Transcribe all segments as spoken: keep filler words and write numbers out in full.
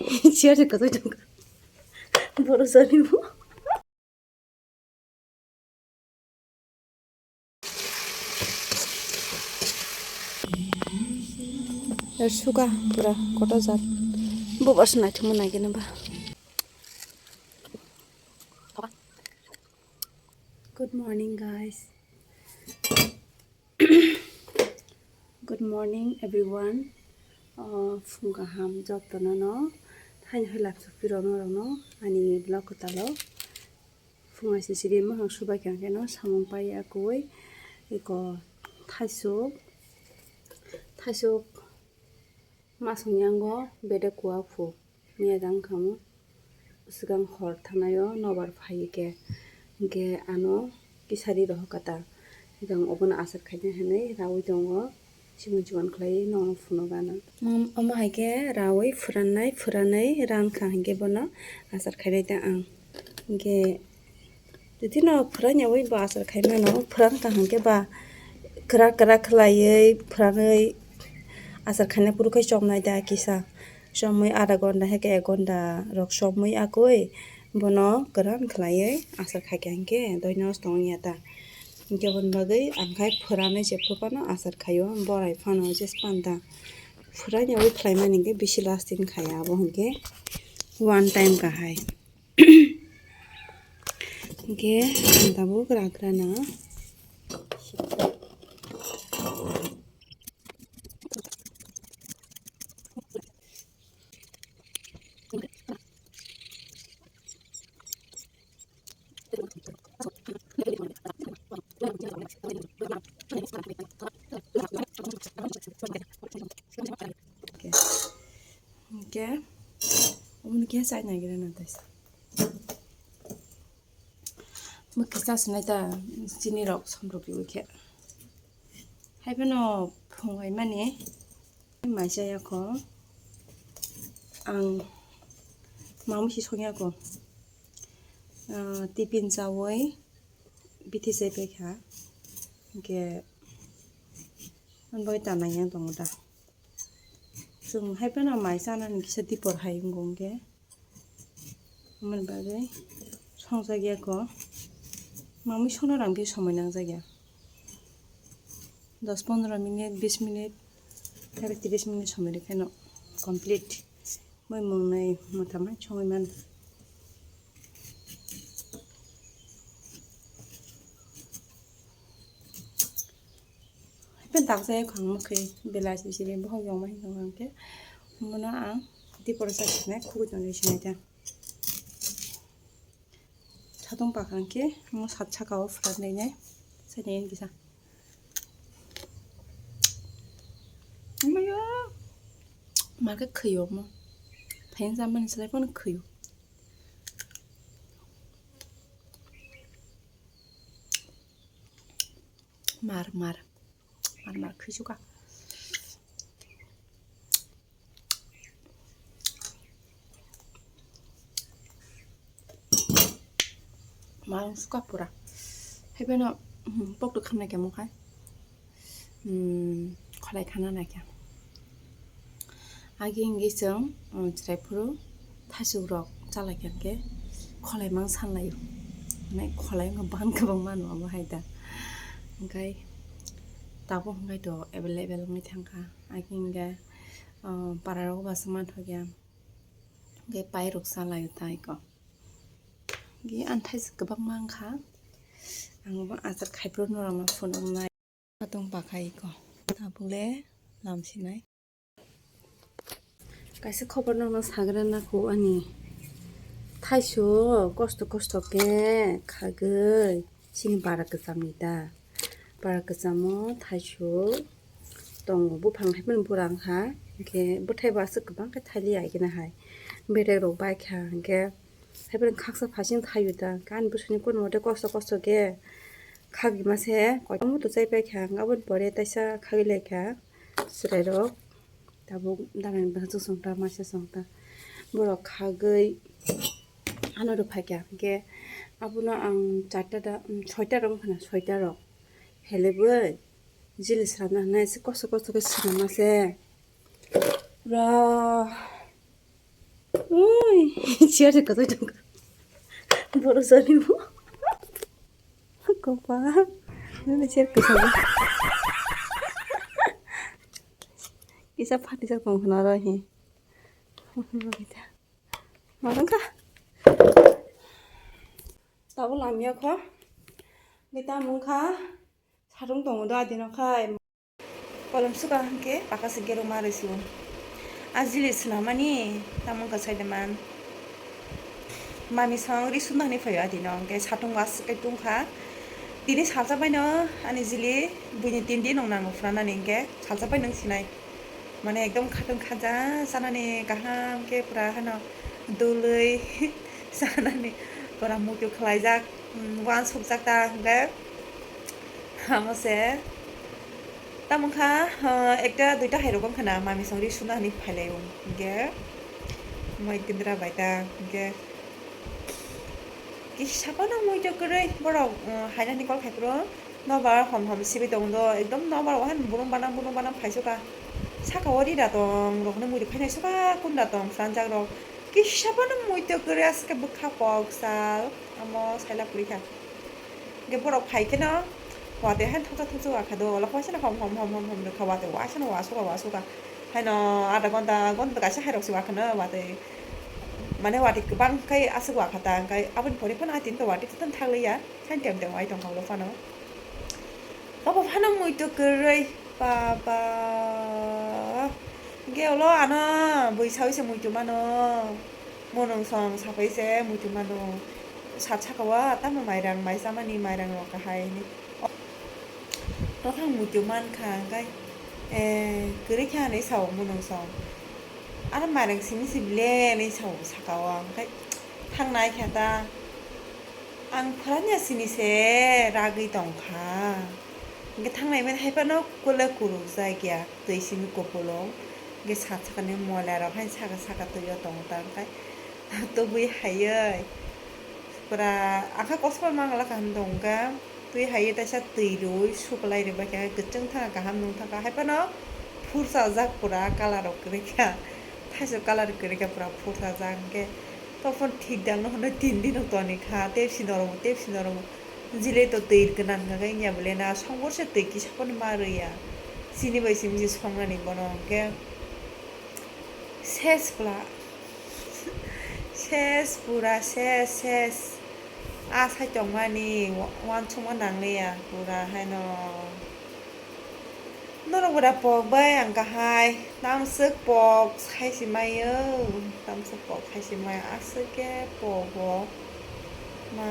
Chair se kwtwi tongkha. Borok sani bo. Er suka pura kotor jat. Bo bas naithokma naikhe nang ba. Good morning, guys. Good morning, everyone. Uh, phung kaham jotono no. Thaini hai lapsa piro no rok no ani vlog kwtalo. Phung aisi siri mohang subai kha khe no samung pai akui iko thaisuk, thaisuk masung yango bede kua phu miya dang khamu. Swkang hor thanaio nobar phai khe, hinkhe ano kisari rohor kata. Hinkhe ang obono asar khaina hinwi raui tongo, chikon chikon khlaiwi nono phunuk gana. Omo hai khe raui phwrannai, phwranwi rankha hinkhe bono asar khainai ta ang. Hinkhe titino phwrangyaui bo asar khaimano, phwrangkha hinkhe ba kwrak kwrak khlaiwi phwranwi asar khaina phuru khe chomnai da kisa. Chomwi adha ghonta hai khe ek ghonta rok chomwi akui bono kwran khlaiwi asar khaikha hinkhe doino tongya ta. Hinkhe aboni bagwi ang khai phwranwi jephru phano asar khaio, borai phano jespan ta. Phwrangyaui khlaimani hinkhe bisi lasting khaya abo hinkhe one time kahai. Hinkhe ang tabuk ragra na. Hinkhe, omo khe chai naigra na taisa. Mwkhwsa sinai ta chini rok somrok piwi khe. Hai phano phungai mani mai chaya kho. Ang mamwi si songya kho. Ah, tiffin chawi bithi chai paikha. Hinkhe, ani bagwi ta naiya tongo da. Chwng hai phano mai chanani kisa dipor hai wngkha hinkhe. Aboni bagwi songjakya kho. Mamwi songna rang phano somoi nangjakya. Dos pondro minute, bis minute, tris minute somoi rwkhaino complete. Moi mwngnai mwtham hai songwi mano. Haikhe dakjak ang mwkhwi belai sisiri bohok yongma hinwi tongkha hinkhe, omono ang dipor sa sinai khugui tongwi sinai ta. Satung pakha hinkhe omo sat saka o phwrang nai nai saini kisa. Amayo market khwio omo phaiyang chamani slai phano khwio. Mar mar mar mar khwisuka. Malung suka pura. Hai phano, hmm, pok to khamnai kemo khai. Hmm, kholai khana naikha. Agi hingi chwng, um, chwrai phuru thaichuk rok chalai kha khe kholai mang sanlaio. Nai kholai wngkha ban kwbang mano abo hai da. Hwnkhe tabuk hwnkhe to available wngwi thangkha. Agi hinge, uh, para rogo basa manthokya. Hwnkhe pai rok chalaio tai ko. Hwnkhe ang thaisa kwbangma wngkha. Ang bo achar khai phuru norokno phunuknai. Atong pakhai ko. Tabuk le lam sinai. Kaisa khobor nokno sagra nako ani. Thaiso kosto kosto khe khagwi chini bara kwcham ni da. Bara kwchamo thaiso tongo. Buphang hai phano bura wngkha. Hinkhe bwthai bo aswk kwbang khe thailiya hai kheno hai. Bedek rok bai kha hinkhe. Hai phano khaksa phasing thaio da. Ani bwswkni kono mote kosto kosto khe khagwi mase koitongma to chai pai kha. Aboni pore taisa khagwi lai kha chwrai rok. Tabuk damani bwswk chwng ta masa chwng ta. Borok khagwi ano rw phai kha. Hinkhe abono ang charta da, soita rok wngkha na, soita rok. Helebwi jili swnamna hwnwi se kosto kosto khe swnam mase. Pura. Ui, chair se kwchai tongkha. Borok sani bo. Kopa. Nini chair kwchai. Kisa phatijak tongkha na oro hi. Marangkha. Tabuk lamya kho. Beta mungkha. Sarung tongo do adino khai. Kolom suka hwnkhe baka se gero ma rwsio. A jili swnamani tamo wngkha saileman. Mami song ri sunda hwnwi phaio adino hwnkhe satung was kai tungkha. Tini salsa baino ani jili buini tin din nong nango phranani hwnkhe salsa baino wng sinai. Mane ekdom khatong khaja sanani kaham khe pura hano dului sanani pura muitu khlaijak, mm, wansukjak ta hwnkhe. Amo se. Tamo kha, ah, ekta duita hai rok wngkha na, mami song ri suna hwnwi phailaio. Hwnkhe, moi tindra bai ta, hwnkhe, kisa phano muitu kwrwi borok, ah, hainani call khai phuru nobar hom hom sibui tongo do, ekdom nobar o haino burum banam, burum banam phaisu kha. Saka o ri da tong rok hwnwi muitu phainai suka kunda tong sanjak rok. Kisa phano muitu kwrwi aske bwkha kok sal, amo saila puri kha. Hwnkhe borok phai kheno watwi haino thoksa thoksa wakha do, ulo waisano hom hom hom hom hom rwkha watwi, waisano wasoka wasoka. Haino adha ghonta, ghonta kaisa hairok se wakhano watwi. Mane watwi kwbang khai aswk wakha ta, hwnkhe aboni pore phano a tini to watwi kwthang thakliya, haino tem tem wai tongkha ulo phano. Obo phano muitu kwrwi, baba. Hwnkhe ulo ano bui sawi se muitu mano. Monong song sapai se muitu mano. Sat saka o tamo mairang mai chamani mairang rok kahai hinwi. Nokhang muitu mankha hwnkhe, eh, kwrwi kha hinwi sao monong song. Aro mairang simi si ble hinwi sao saka o hwnkhe thangnai kha ta. Ang phranya sini se ragwi tongkha. Hwnkhe thangnai mani hai phano kule kurukjak ya, twi simi kupulung. Hwnkhe sat sakani moila rok hai saka saka twi o tongo ta, hwnkhe tubui haiwi pura akha kosom mangla kaham tongkha. Twi haiwi taisa twi rwi suklai rwbaikha, kwchwng thangkha, kaham nung thangkha, hai phano phursajak pura colour rok kwrwikha, thaichuk colour kwrwikha pura phursajak, hwnkhe topon thik dangno hwnwi tin din rok tonikha, tepsi norok tepsi norok jile to twi gwnang hwnkhe wngya bwle na, songborse twi kisa phano ma rwya, chini bai simi se songnani bono hwnkhe. Ses pla. Ses pura ses, ses. A sai tongmani wa-, wansukma nangliya pura haino. Norok pura pok bai ang kahai. Tamswk pok sai se maio. Tamswk pok sai se maio. Aswk khe pogo. Ma.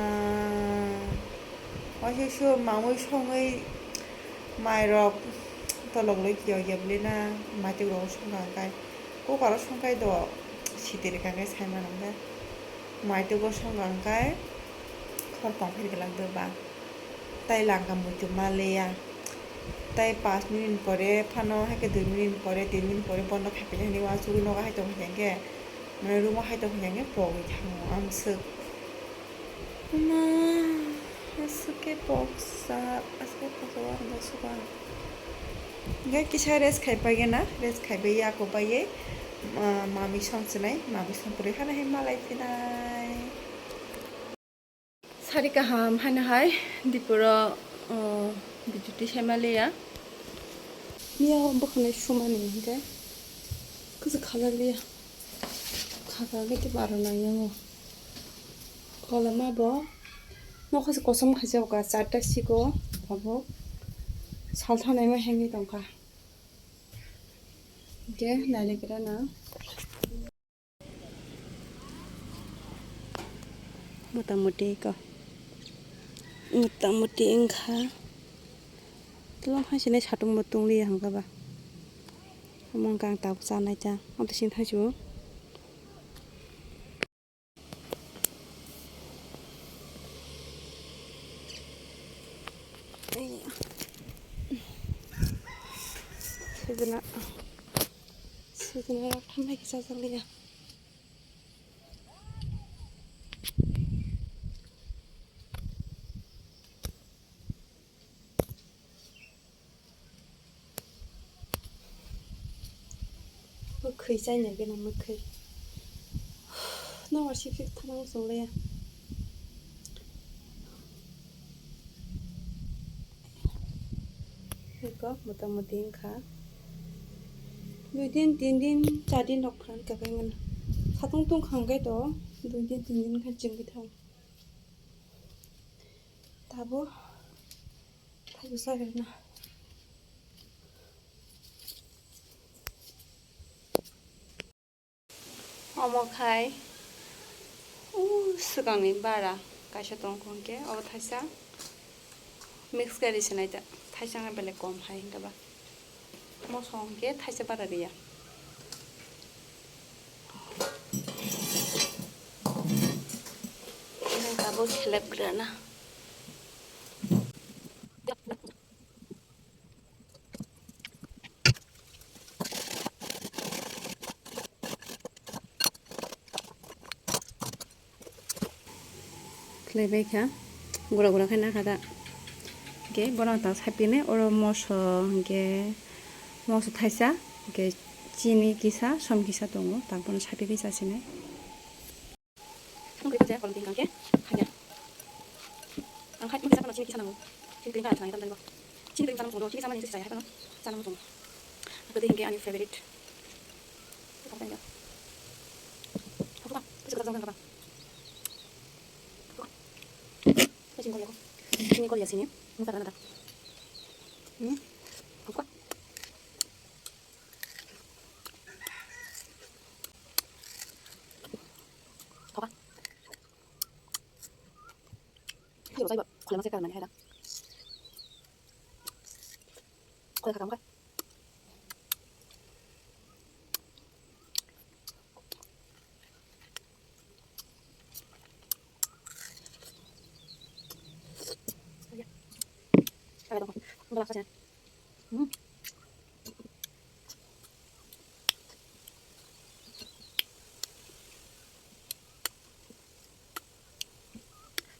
Waisa su mamui songwi. Mairok tolok loi kiyo ya bwle na, maitwk rok songkha hwnkhe, cooker o songkhai do siti rwkha hwnkhe sai mano hwnkhe, maitwk o songkha hwnkhe khorokthom phir glak do ba, tai langkha muitu ma leya, tai panch minute pore phano haikhe dui minute pore tin minute pore bondo khai pili hinwi uansugwi nogo hai tongkha hwnkhe, mane room o hai tongkha hwnkhe pogwi thango ang swk. Uma, aswk khe poksa, aswk khe poksa o ang suka. Hingke kisa rest khai pai gana, rest khai bai ya ko bai ye, ma, mami song chinai, mami song pore hana hai malai chinai. Sari kaham hana hai, diporo, o, bijuti sai maliya. Miya bokhanai sumani hingke, kusu khalaliya. Khaka khe tei baro nangyango. Koloma bo nokha se kosom khaijak kha, charta siko tabuk salthanaima hengwi tongkha. Hingke nailikra na. Motamoti ko, motamoti wngkha. Tolong hai sini satung bo tongliya hwnkha ba. Omo wngkha ang tabuk chanai cha. Omo sini thaisu. Sejana, sejana rak thanai kisa chaliya. Mwkhwi chaina gana mwkhwi. Worship khe thangna muchung liya. Eko motamoti wngkha dui din, tin din, char din rok phan kakai mano. Satung tungkha hwnkhe to dui din, tin din khe chwngwi thango. Tabuk thaibo sagrana. Omo khai, o swkangni bara kaisa tongkha hwnkhe, obo thaisa mix khe ri sinai ta, thaisa wngkha belai kom hai hwnkhe ba. Moso hwnkhe thaisa bara riya. Tabuk khelep grana. Khlaibai kha, gura gura khe nakha da. Hwnkhe bono tak sapini oro moso, hwnkhe moso thaisa, hwnkhe chini kisa, som kisa tongo, tak bono sapigwi chasinai. Ang khe kolom tin kangkhe hanya. Ang khai mungsa kono chini kisa nango. Chini kling kha chini kisa nango. Chini kling kisa nango. Chini kisa mani chini kisa nango. Chana nango. Ang khe hingke ani favorite. Apa ya? Apa? Apa sih kata apa? Apa sih kau ya? Ini kau ya sini. Mungsa kana ta. Hmm. Apa? Apa? Hei, rosai ba, khole masa karam mani hai da. Khole karam ka. Ada dong. Enggak laksa sih. Hmm.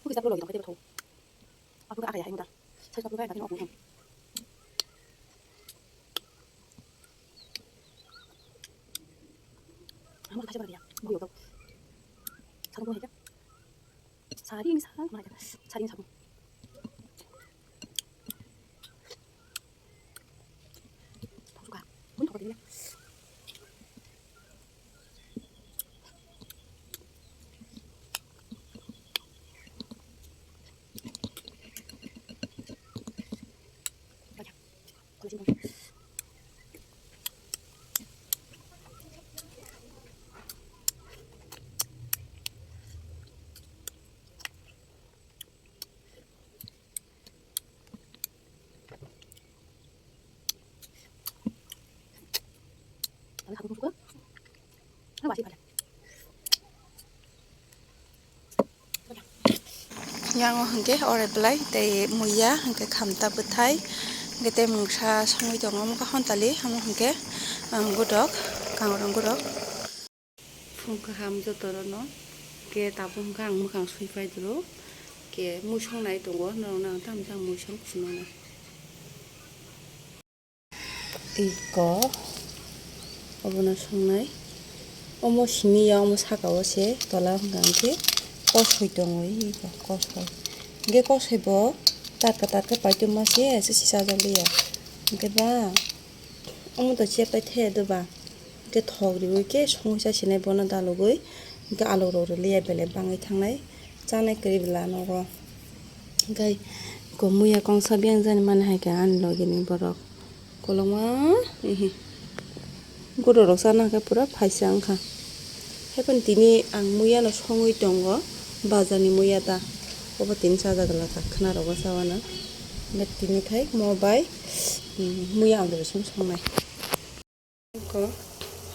Buki sapro logi tongkha tebo tho. Aphuru khe akha ya hai muda. Sai sapro khe natin ok muda. Amo khaisa bar ya. Buki oto. Sapro khe. Sari ni sa, ma ya. Sari ni sapro. Yang o hingke ore belai tei muiya hingke khamta bwthai hingke tei mungsa songwi tongo, omo khe hontali, omo hingke, um, godok, kangrong godok. Phung kaham jotono no, ke tabuk hwnkha ang mwkhang sui pai doro, ke mui song nai tongo, norok no ang tamo tamo mui song phunuknai. Iko obono songnai, omo simi ya, omo saka o se tola hwnkha hwnkhe kosoi tongo, iko kosoi, hwnkhe kosoi bo tatka tatka paitoma se, se sisa jak liya, hwnkhe ba. Omo to chep pai the do ba. Hwnkhe thok riui khe songwi chasinai bono dalogwi. Hwnkhe alok rok rwliya belai bangwi thangnai. Chanai kwrwi bwla nogo. Hwnkhe ko muya kongsa biyang jani mani hai khe ani logi ni borok. Kolokma ihi. Guro rok chana hwnkhe pura phaisa wngkha. Haikhe tini ang muya no songwi tongo. Bazar ni muya ta. Obo tini chajakla kha khwna rogo chawana. Hwnkhe tini thai mo bai. Hmm, muya ang rwsong songnai. Ko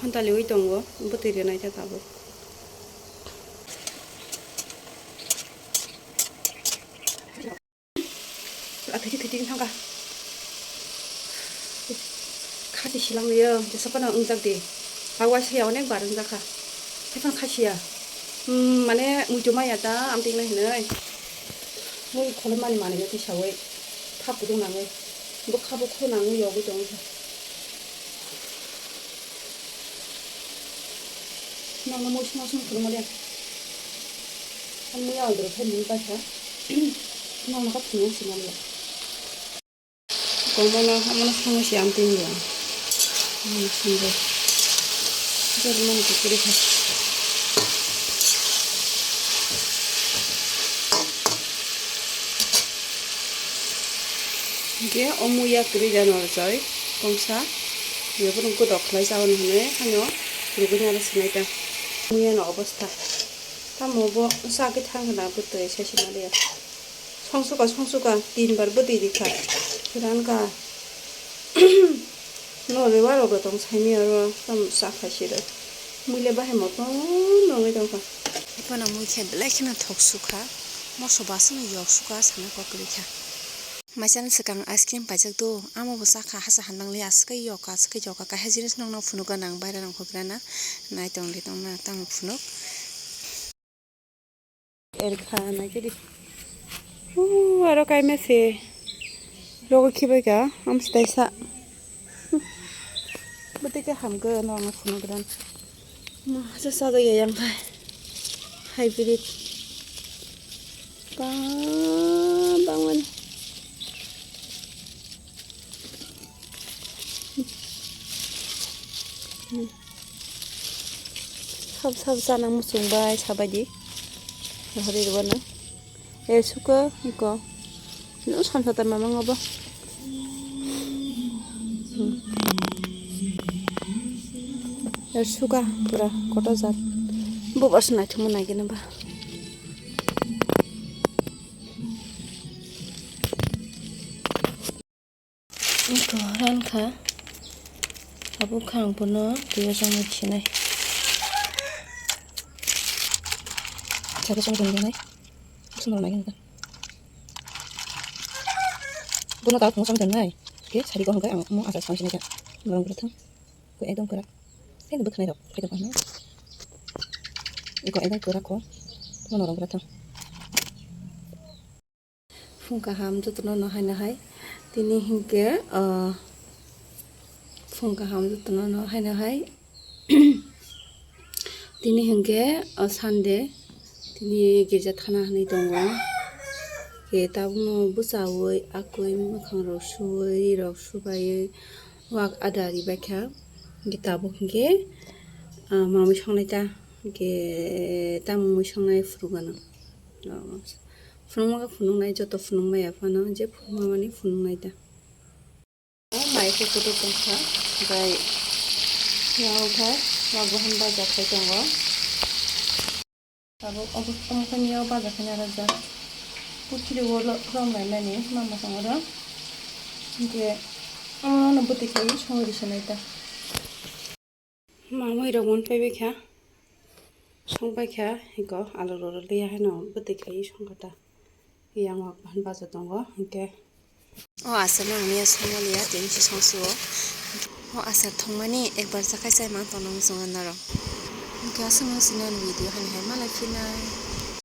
hontaliwi tongo, bwtwi rwnai ta tabuk. Pura thwiti thwiti wng thangkha. Khasi silang liyo, jesa phano wngjak di. Hawa siya onek bar wngjak kha. Haphano khasiya. Hmm, mane muitu maya ta, amtwi hinwi. Mui khulumani manwi tisawi. Thap kudung nangwi. Bwkha bwkhu nangwi yogwi tongwi kha. Nangno mui suma sum khulumaliya. Muya andro khe mui paisa. Nang nang kha phunuk sinaliya. Komono hamono songwi se amtwi bo. Hmm, songwi. Jor mani kukuri kha. Hingke o muya kwrwi jano rwchoi kongsa. Beburu godok khlai jagoni hinwi hano rwgwini aro sinai ta. Muyano obostha. Tamo bo sa khe thang hwnna bwtwi se sinaliya. Songsuka, songsuka, tinbar bwtwi rikha. Phiran kha. No, reward rok tong saimaya oro, tamo sa khai siro. Muile bahai motom nongwi tongkha. Bono mui khe belai kheno thok sukha. Moso basano yok sukha, sana kok kwrwi kha. Maisani swkang ice cream paijak do, amo bo sakha, hasa handang le aswk khe yoka, aswk khe yoka, kaisa jinis nokno phunukgwi nang, baira rok hwnkhe nai tong le tong na, tamo phunuk. Erkha naikhe di. Huu, aro kaima se rogo khibaikha, amswtaisa. Bwtwi khe hamkhe norokno phunukgwdan. Ma, hasa sajagya yang khai. Hybrid. Ba, bangmani. Sab sab sana muchung bai sabaidi. Hari rwano. E suka iko. No san sata mamang obo. Hmm. E suka pura koto jat. Bo bas naithokma naikhe nang ba. Iko rankha. Abo kha ang bono twiwi chongwi sinai. Chakhe chongwi tongnai. Chwng rwnai hwnkha. Bono ta thwngwi chongwi tongnai. Khe sari ko hwnkhe ang omo achar songwi sinai kha. Norok bwrwi thang. Ko ekdom kwrak. Khe bwkhwnai rok khe tongkha hwnwi. Iko ekdom kwrak ko. Bono norok bwrwi thang. Phung kaham jotono no haino hai. Tini hinkhe, ah, phung kaham jotono no haino hai. Tini hinkhe, ah, Sunday. Tini girja thana hinwi tongo. Khe tabukno bwchaui, akui, mwkhang rok suui, ri rok subaiui, wak ada ribaikha. Hinkhe tabuk hinkhe, ah, mamui songnai ta. Hinkhe tamung mui songnai phuru gana. Phunukma khe phunuknai, joto phunukmaya phano, je phunukma mani phunuknai ta. Mai khe kutuk tongkha, bai yang khe wak bahan baja khai tongo. Tabuk obo tongkha ni o baja khai nara jak. Pukhiri o lo-, romlaimani mama tongoro. Hinkhe omono bwtwi khai songwi risinai ta. Mamui rok mon paibai kha. Songbai kha, hiko alu roro liya haino bwtwi khai songkha ta. Yang wak bahan baja tongo, hinkhe. O achar no ang miya songma liya, tini se songsi o. O achar thongmani ekbar chakhai chai mang tongna muchungo norok. Hinkhe aswk no sini ani video hani hai malai phinai.